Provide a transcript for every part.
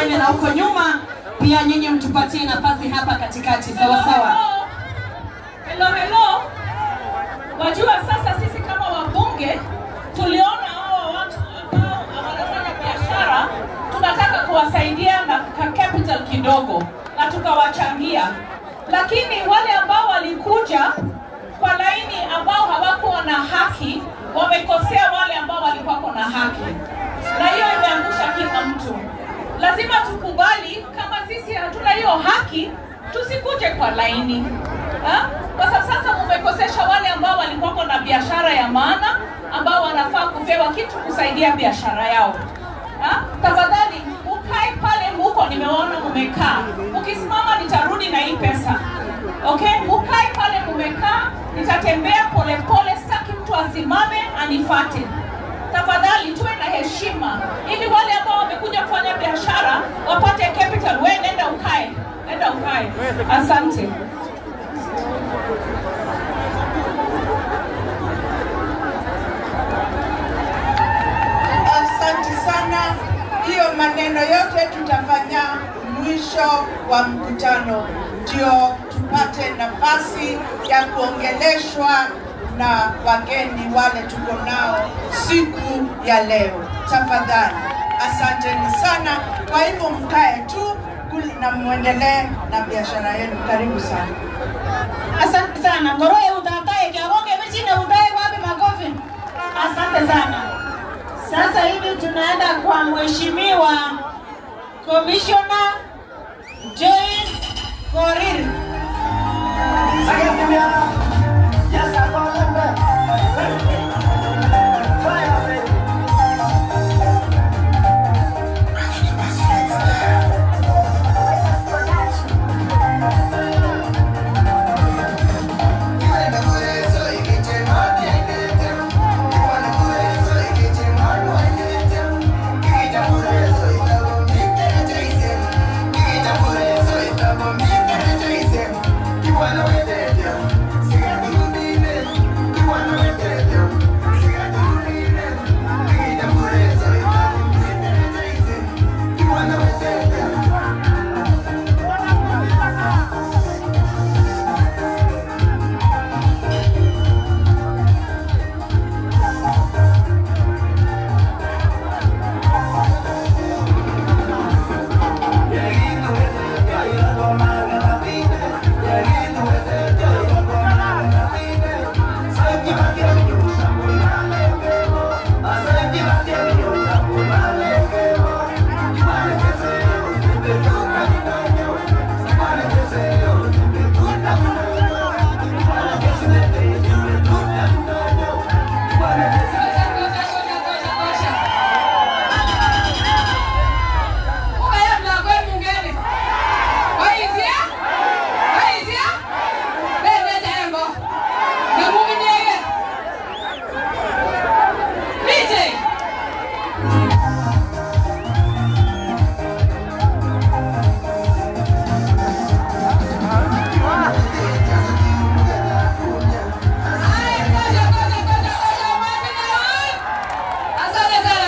mbele na huko nyuma pia nyinyi mtupatie nafasi hapa katikati, sawa sawa. Hello, hello. Wajua sasa sisi kama wabunge tuliona hao watu ambao wanafanya biashara, tunataka kuwasaidia na capital kidogo na tukawachangia. Lakini wale ambao walikuja kwa laini ambao hawakuwa na haki, wamekosea wale ambao walikuwa na haki. Na hiyo imeangusha kila mtu. Lazima tukubali kama sisi hatuna hiyo haki, tusikuje kwa laini. Kwa sababu sasa mumekosesha wale ambao walikuwa na biashara ya maana, ambao wanafaa kupewa kitu kusaidia biashara yao. Tafadhali ukae pale huko, nimeona mumekaa. Ukisimama nitarudi na hii pesa. Okay, ukae pale mumekaa, nitatembea pole pole, sitaki mtu asimame anifate. Tafadhali tuwe na heshima ili wale ambao wamekuja kufanya biashara wapate capital. Wewe nenda ukae, nenda ukae. Asante. Asante sana. Hiyo maneno yote tutafanya mwisho wa mkutano, ndio tupate nafasi ya kuongeleshwa na wageni wale tuko nao siku ya leo. Tafadhali, asanteni sana. Kwa hivyo mkae tu na muendelee na biashara yenu. Karibu sana. Asante sana. Ngoroe utatae kiaronge mchine utae wapi makofi. Asante sana. Sasa hivi tunaenda kwa Mheshimiwa Commissioner Jane Korir.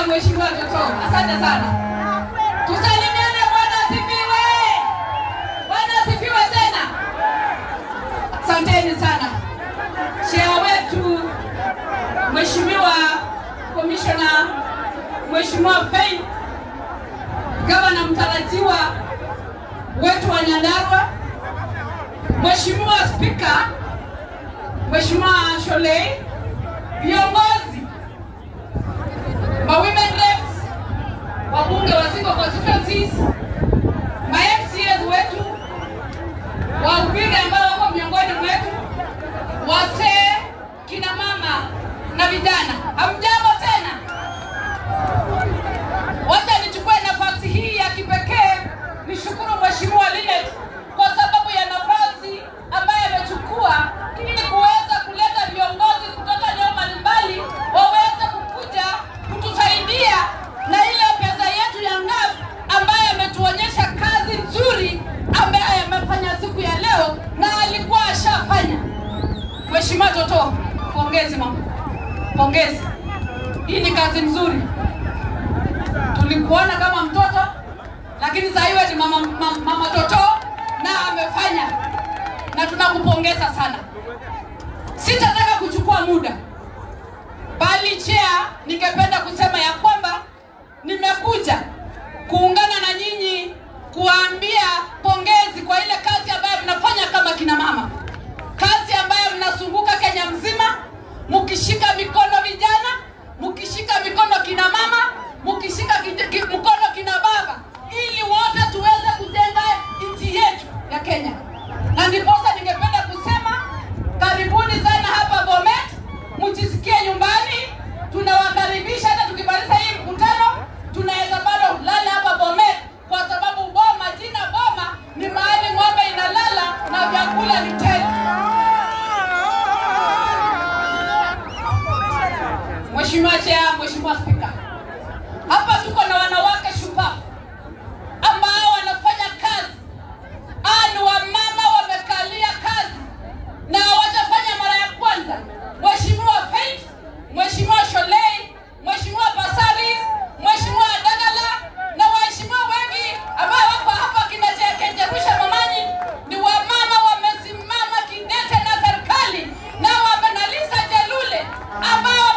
Asante sana. Tusalimiane. Bwana asifiwe. Bwana asifiwe tena. Asanteni sana. Sheha wetu Mheshimiwa Commissioner, Mheshimiwa Faith, Gavana mtarajiwa wetu wa Nyandarua, Mheshimiwa Speaker, Mheshimiwa Sholei, viongozi, ma women reps, wabunge wa single constituencies, ma MCAs wetu, wahubiri ambao wako miongoni mwetu, wazee, kina mama na vijana, hamjambo tena. Wacha nichukue nafasi hii ya kipekee nishukuru Mheshimiwa Linet kwa sababu ya nafasi ambayo amechukua ili kuweza kuleta viongozi kutoka eneo mbalimbali waweze kukuja kutusaidia na ile pesa yetu ya NGAAF ambayo ametuonyesha kazi nzuri ambayo amefanya siku ya leo na alikuwa ashafanya. Mheshimiwa Toto, pongezi mama. Pongezi. Hii ni kazi nzuri. Tulikuona kama mtoto, lakini sasa hivi ni mama, mama Toto na amefanya, na tunakupongeza sana. Sitataka kuchukua muda, bali chair, ningependa kusema ya kwamba nimekuja kuungana na nyinyi kuambia pongezi kwa ile kazi ambayo mnafanya kama kina mama, kazi ambayo mnazunguka Kenya mzima mkishika mikono vijana, mkishika mikono kina mama, mkishika mkono kina baba, ili wote tuweze kujenga nchi yetu ya Kenya. Na ndiposa ningependa kusema karibuni sana hapa Bomet, mjisikie nyumbani. Tunawakaribisha, hata tukimaliza hii mkutano tunaweza bado lala hapa Bomet, kwa sababu boma, jina boma ni mahali ng'ombe inalala na vyakula ni tele. Mheshimiwa Chair, Mheshimiwa Spika, hapa tuko na wanawake shupavu ambao wanafanya kazi. Ni wamama wamekalia kazi na hawajafanya mara ya kwanza. Mheshimiwa Faith, Mheshimiwa Sholei, Mheshimiwa Pasari, Mheshimiwa Dagala na waheshimiwa wengi ambao wako hapa kina Jerusha Mamanyi, ni wamama wamesimama kidete na serikali, na wamenalisa Jelule ambao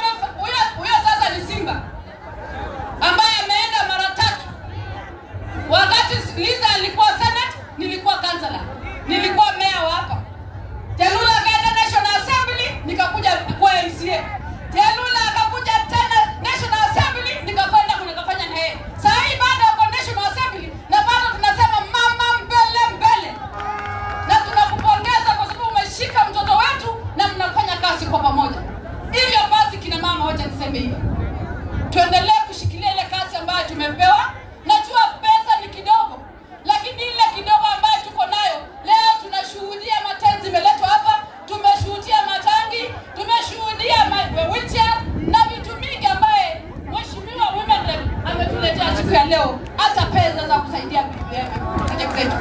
huyo sasa ni Simba ambaye ameenda mara tatu. Wakati Liza alikuwa Senate, nilikuwa kansela, nilikuwa meya wa hapa. Jelula akaenda National Assembly, nikakuja kuwa MCA. Jelula akakuja tena National Assembly, nikakwenda nikafanya na yeye. Sasa hii bado ako National Assembly na bado tunasema mama mbele mbele. Na tunakupongeza kwa sababu umeshika mtoto wetu na mnafanya kazi kwa pamoja. Hivyo basi kina mama, wacha niseme hivyo. Tuendelee kushikilia ile kazi ambayo tumepewa. Najua pesa ni kidogo, lakini ile kidogo ambayo tuko nayo leo, tunashuhudia matenzi imeletwa hapa, tumeshuhudia matangi, tumeshuhudia wheelchair na vitu mingi ambaye Mheshimiwa Women Rep ametuletea siku ya leo, hata pesa za kusaidia project zetu.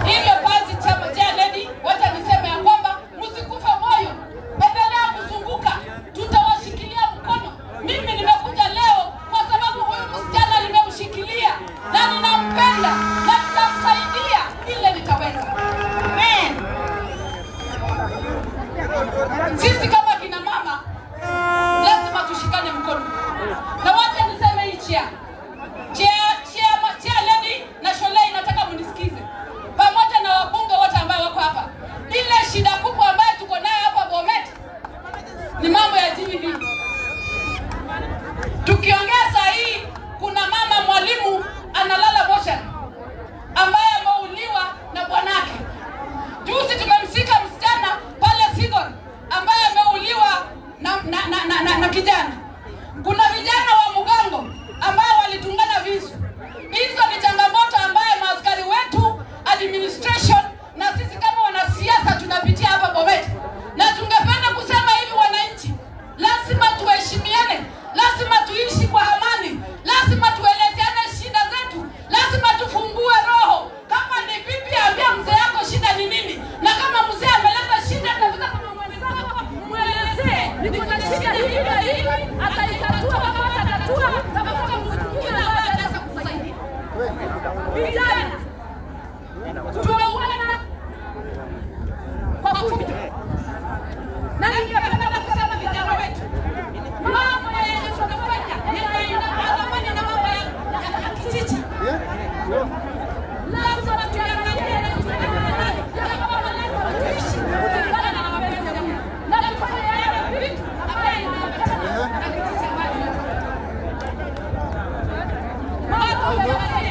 Hivyo basi, chama cha lady, wacha niseme ya kwamba msikufe moyo, endelea kuzunguka, tutawashikilia mkono. Mimi nimekuja leo kwa sababu huyu msichana nimemshikilia na ninampenda na nitamsaidia ile nitaweza. Amen. Sisi kama kina mama lazima tushikane mkono. Na wacha niseme hii chair. Chair lady na Sholei, nataka mnisikize. Pamoja na wabunge wote ambao wako hapa. Ile shida kubwa ambayo tuko nayo hapa Bomet ni mambo ya GBV. Tukiongea saa hii kuna mama mwalimu analala mochari ambaye ameuliwa na bwanake. Juzi tumemsika msichana pale Sigor ambaye ameuliwa na kijana. Kuna vijana wa Mugango ambao walitungana visu. Hizo ni changamoto ambaye maaskari wetu, administration na sisi kama wanasiasa tunapitia hapa Bomet. Na tungependa kusema hivi, wananchi, lazima tuheshimiane, lazima tuishi kwa amani, lazima tuelezeane shida zetu, lazima tufungue roho. Kama ni bibi, ambia mzee yako shida ni nini, na kama mzee ameleta shida, tafuta kama mwenzako mwelezee, niko na shida hivi na hivi, ataitatua kama atatatua, tafuta mtu mwingine ambaye ataweza kukusaidia. Vijana tumeungana kwa fujo, na ningependa kusema vijana wetu, mambo yenye tunafanya yanaandamana na mambo ya kijiji, lazima tuangalie na tuangalie ya kwamba lazima tuishi kulingana na mapenzi ya Mungu na tufanye yale vitu ambayo inaambatana na kijiji ambacho mambo ya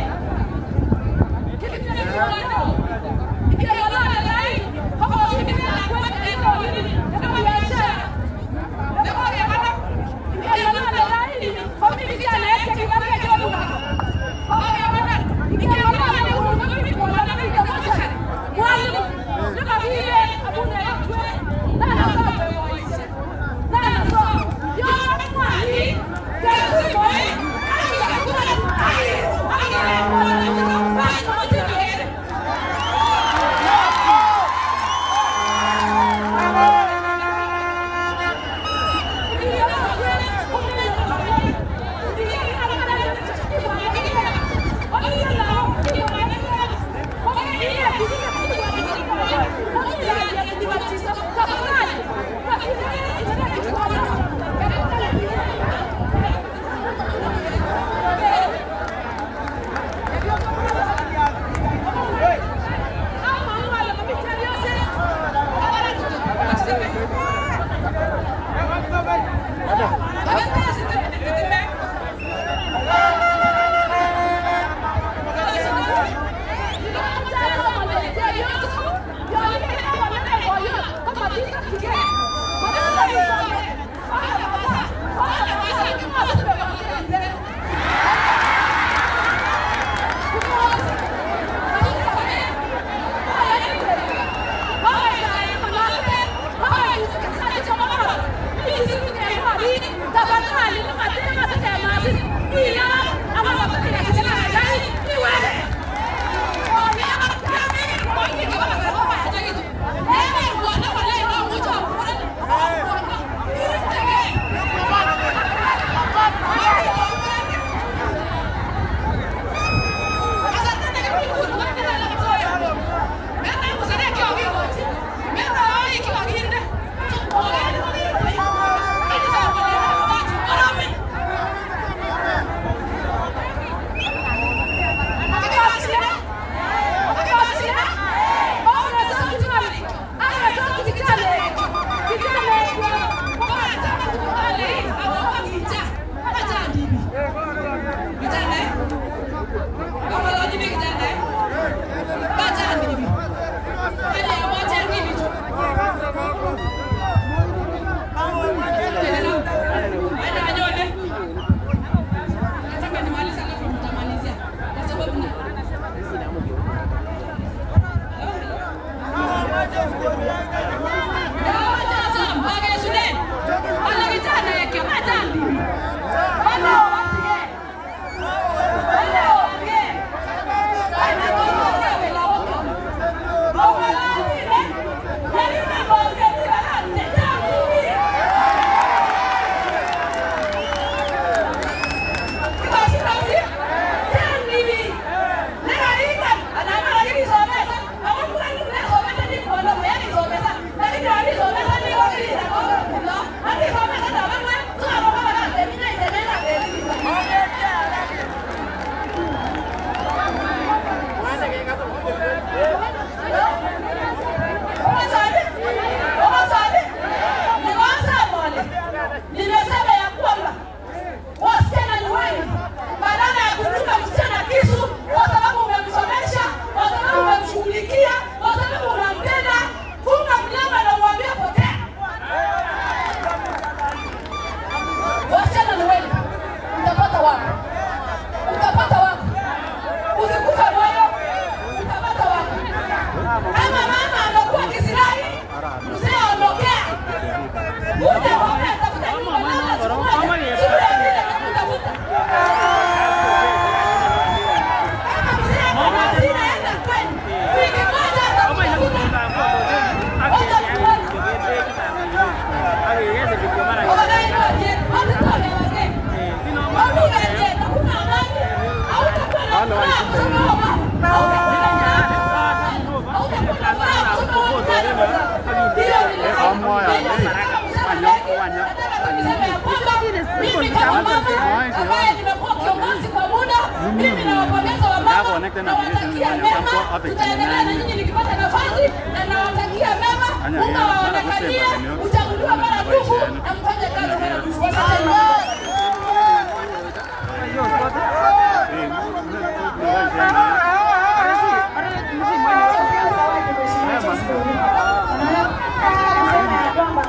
Nawatakia mema, tutaendelea na nyinyi nikipata nafasi, na nawatakia mema. Mungu awaonekanie, uchaguliwe mara dufu na mfanye kazi mara dufu.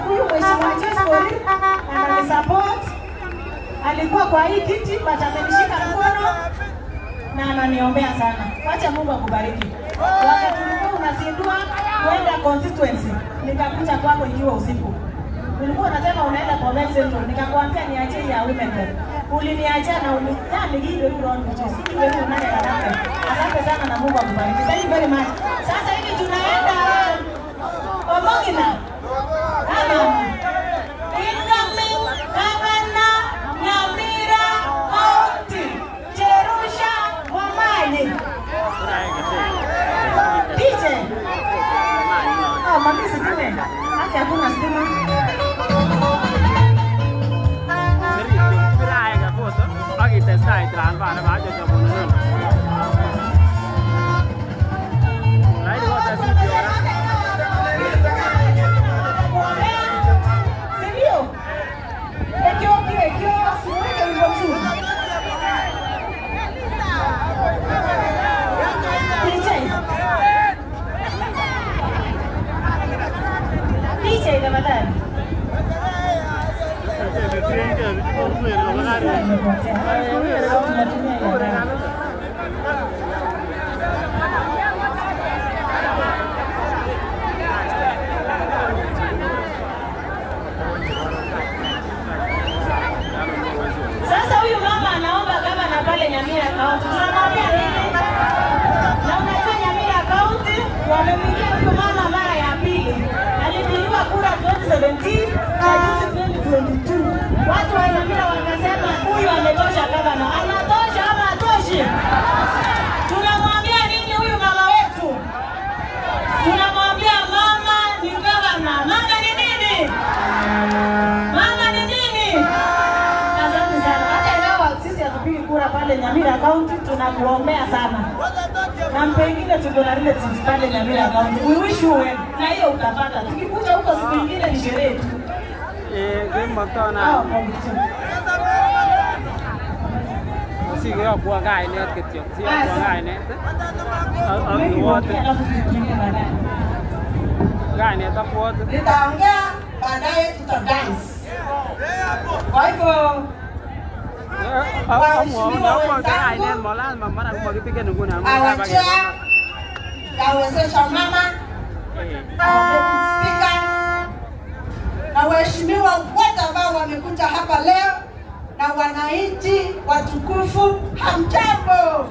Huyu Mheshimiwa Joyce ananisupport, alikuwa kwa hii kiti but amenishika mkono na ananiombea sana. Wacha Mungu akubariki. Wakati ulikuwa unazindua kwenda constituency, nikakuja kwako ikiwa usiku. Ulikuwa unasema unaenda kwa Bomet Central, nikakwambia niachie ya women rep. Uliniachia na uliniambia Asante sana na Mungu akubariki. Thank you very much. Sasa hivi tunaenda Omogina. Incoming Governor Nyamira County, Jerusha Momanyi. DJ. Oh, mami sitime. Hata hakuna stima. Sasa huyu mama anaomba gavana pale Nyamira County. Tunamwambia nini? Na unajua Nyamira County wamempigia huyu mama mara ya pili. Alipigiwa kura 2017 na juzi 2022. Watu wa Nyamira wakasema huyu ametosha gavana. Anatosha ama hatoshi? Tunamwambia nini huyu mama wetu? Tunamwambia mama ni gavana. Mama ni nini? Mama ni nini? Asante sana. Hata ingawa sisi hatupigi kura pale Nyamira County, tunakuombea sana. Na pengine tuko na relatives pale Nyamira County. We wish you well. Na hiyo utapata. Tukikuja huko siku nyingine ni sherehe tu. Nitaongea baadaye, tuta dance. Kwa hivyo waheshimiwa wenzangu, our chair, yawezesha mama, speaker, na waheshimiwa wote ambao wamekuja hapa leo, na wananchi watukufu, hamjambo.